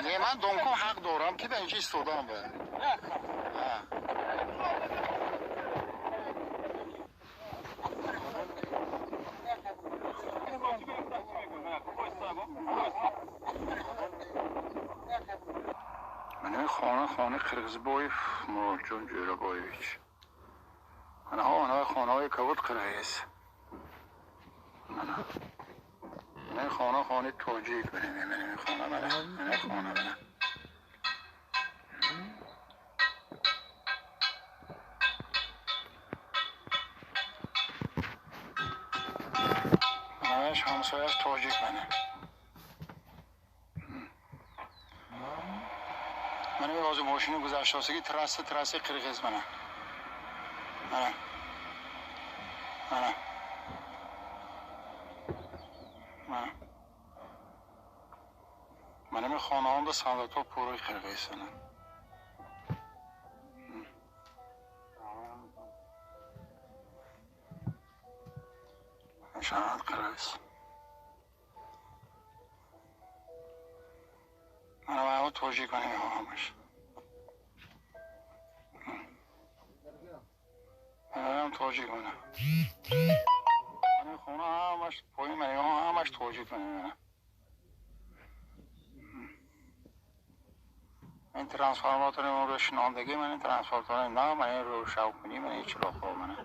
Не, ман донком ҳақ дорам, ки ба инҷа истодам ба. Мана хона, хонаи Қирғизбоев Муродҷон Ҷӯрабоевич. Манаҳо ана хонаҳои кабуд қирғиз. Мана. Мана хона, хонаи тоҷик. Мана, мана хона, мана. Мана хона, мана. Манааш ҳамсояш тоҷик, мана. Мана ҳозир мошини гузаштосагӣ трасса, трассаи қирғиз, мана. Мана. Мана. Мана. Мана ми хонаҳомда солдатҳо пурри қирғиз, мана. Шаҳад қирғиз. Мана вайҳо тоҷик, мана инҳо ҳамаш. Манам тоҷик, мана. Мана хона ҳамаш поин, мана инҳо ҳамаш тоҷик, мана, мана. Ин трансформатори моро шинондагӣ, мана ин трансформатори нав, мана ин рӯшавкунӣ, мана ин чироғҳо, мана.